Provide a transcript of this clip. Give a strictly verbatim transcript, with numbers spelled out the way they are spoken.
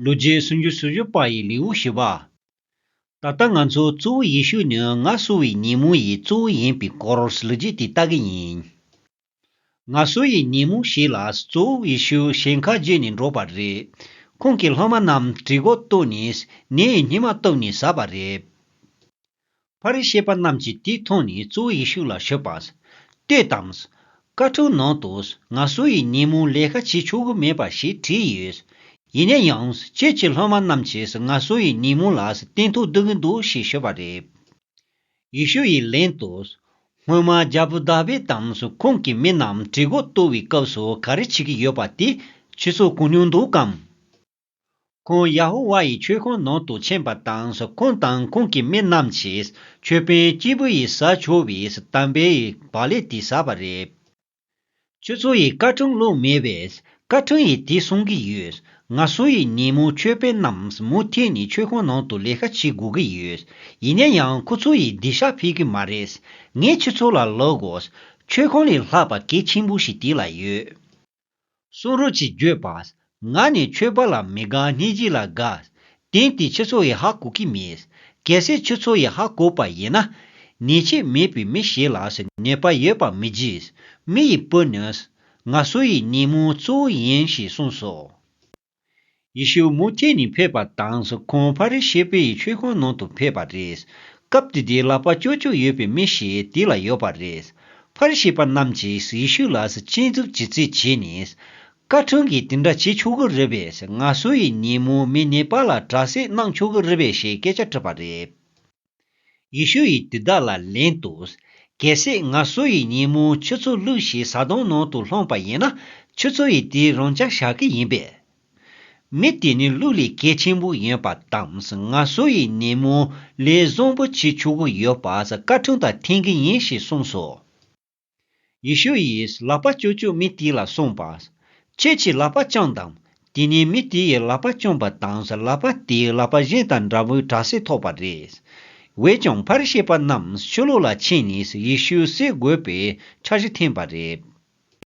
ལོ་རྒྱུས་སུམ་ཅུ་སོ་བཞི་པ་ཡི་ལེའུ་བཞི་པ། ད་ལྟ་ང་ཚོ་གཙོ་བོ་ཡེ་ཤུ་ནི་ངལ་གསོ་བའི་ཉིན་མོ་ཡི་གཙོ་བོ་ཡིན་པའི་སྐོར་ལོ་རྒྱུས་དེ་ལྟ་གི་ཡིན། ངལ་གསོ་ཡི་ཉིན་མོ་ཞིག་ལ་གཙོ་བོ་ཡེ་ཤུ་ཞིང་ཁར་བརྒྱུད་ནས་འགྲོ་བ་རེད། ཁོང་གི་སློབ་མ་རྣམས་གྲོད་ཁོག་ལྟོགས་ནས་ནས་སྙེ་མ་བཏབ་ནས་ཟ་བ་རེད། ཕ་རི་ཤི་པ་རྣམས་ཀྱིས་དེ་མཐོང་ནས་གཙོ་བོ་ཡེ་ཤུ་ལ་ཞུས་པ། ལྟོས་དང་། བཀའ་ཁྲིམས་ནང་དུ་ངལ་གསོ་ཡི་ཉིན་མོ་ལས་ཀ་བྱེད་ཆོག་གི་མེད་པ་ཞིག་བྲིས་ཡོད། ཡིན་ན་ཡང་ཁྱེད་ཀྱི་སློབ་མ་རྣམས་ཀྱིས་ངལ་གསོ་ཡི་ཉིན་མོ་ལ་སྟོན་ཐོག་བསྡུ་གི་འདུག་ཞེས་ཞུས་པ་རེད། ཡེ་ཤུ་ཡིས་ལན་དུ། སྔོན་མ་རྒྱལ་པོ་དཱ་བིད་དང་ཁོང་གི་མི་རྣམས་གྲོད་ཁོག་ལྟོགས་པའི་སྐབས་སུ་ག་རེ་བྱེད་ཀྱི་ཡོད་པ་དེ་ཁྱེད་ཚོས་གོ་མྱོང་འདུག་གམ། ཁོང་ཡ་ཧོ་ཝཱ་ཡི་མཆོད་ཁང་ནང་དུ་ཕྱིན་པ་དང་ཁོང་དང་ཁོང་གི་མི་རྣམས་ཀྱིས་ཅོད་པན་སྐྱེས་བུ་ཡིས་ཟ་ཆོག་པའི་དམ་པའི་བག་ལེབ་དེ་ཟ་བ་རེད། ཁྱོད་ཚོ་ཡིས་བཀའ་ཁྲིམས་བླངས་མེད་པས་བཀའ་ཁྲིམས་ཡིས་དེ་གསུང་གི་ཡོད། ངལ་གསོ་ཡི་ཉིན་མོ་ཅོད་པན་རྣམས་མུ་མཐུད་ནས་མཆོད་ཁང་ནང་དུ་ལས་ཀ་བྱེད་དགོས་ཀྱི་ཡོད། ཡིན་ན་ཡང་ཁོ་ཚོ་ཡིས་སྡིག་བཤགས་ཕེབས་ཀྱི་མ་རེད། ངས་ཁྱོད་ཚོ་ལ་ལབ་དགོས། མཆོད་ཁང་ལས་ལྷག་པ་གལ་ཆེན་པོ་ཞིག་དེ་ལ་ཡོད། གསུང་རབ་ཀྱིས་བརྗོད་པ། ང་ནི་ཆོས་པ་ལ་མི་དགའ། སྙིང་རྗེ་ལ་དགའ། དོན་དེ་ཁྱེད་ཚོ་ཡིས་ཧ་གོ་གི་མེད། གལ་སྲིད་ཁྱེད་ཚོ་ཡིས་ཧ་གོ་བ་ཡིན་ན། ཉེས་ཆད་མེད་པའི་མི་ཞིག་ལ་ཉེས་པ་ཡོད་པ་མི་བརྗེད། མི་ཡི་བུ་ནི་ངལ་གསོ་ཡི་ཉིན་མོ་གཙོ་བོ་ཡིན་ཞེས་གསུངས་སོ། ཡེ་ཤུ་མུ་མཐུད་ནས་ཕེབས་པ་དང་ཁོང་ཕ་རི་ཤི་པའི་མཆོད་ཁང་ནང་དུ་ཕེབས་པ་རེད། སྐབས་དེ་དུས་ལག་པ་ཀྱོག་ཀྱོག་ཡོད་པའི་མི་ཞིག་དེ་ལ་ཡོད་པ་རེད། ཕ་རི་ཤི་པ་རྣམས་ཀྱིས་ཡེ་ཤུ་ལ་སྐྱོན་འཛུགས་ཀྱི་རྩིས་བྱས་ནས། བཀའ་ཁྲིམས་ཀྱིས་དེ་འདྲ་བྱེད་ཆོག་གི་རེད་པས། ངལ་གསོ་ཡི་ཉིན་མོ་མི་ནད་པ་ལ་དྲག་སྐྱེད་གནང་ཆོག་གི་རེད་པས་ཞེས་སྐད་ཆ་དྲིས་པ་རེད། ཡེ་ཤུ་ཡིས་དེ་དག་ལ་ལན་དུ། གལ་སྲིད་ངལ་གསོ་ཡི་ཉིན་མོ་ཁྱོད་ཚོ་བླུགས་ཤིང་ས་དོང་ནང་དུ་ལྷུང་པ་ཡིན་ན་ཁྱོད་ཚོ་ཡིས་དེ་རང་འཇགས་བཞག་གི་ཡིན་པས། མི་དེ་ནི་ལུགས་ལས་གལ་ཆེན་པོ་ཡིན་པ་དང་ངལ་གསོ་ཡི་ཉིན་མོ་ལས་བཟང་པོ་བྱེད་ཆོག་གི་ཡོད་པ་བཀའ་ཁྲིམས་དང་མཐུན་གྱི་ཡིན་ཞེས་གསུངས་སོ། ཡེ་ཤུ་ཡིས་ལག་པ་ཀྱོག་ཀྱོག་མི་དེ་ལ་གསུངས་པ། ཁྱེད་ཀྱིས་ལག་པ་བརྐྱངས་དང་། དེ་ནས་མི་དེ་ཡིས་ལག་པ་བརྐྱངས་པ་དང་ལག་པ་དེས་ལག་པ་གཞན་དང་འདྲ་བོའི་དྲག་སྐྱེད་ཐོབ་པ་རེད། འོན་ཀྱང་ཕ་རི་ཤི་པ་རྣམས་ཕྱི་ལོགས་ལ་ཕྱིན་ནས་ཡེ་ཤུ་བསད་དགོས་པའི་འཆར་གཞི་འཐེན་པ་རེད།